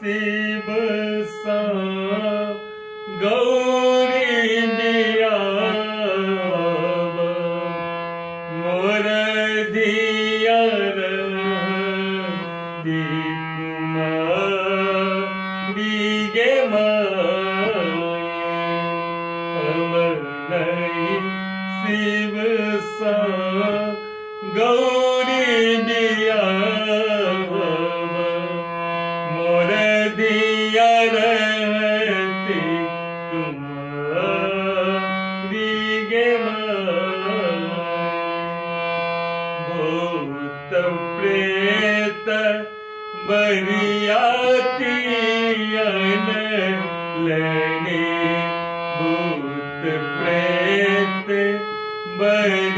शिव सा गौरी बियाह मोर धिया रहती कुमारी गे माई। हम नहीं शिव सा गौरी बियाह मोर धिया रहती कुमारी गे माई। भूत प्रेत बरियातियन लेने, भूत प्रेत बरियातियन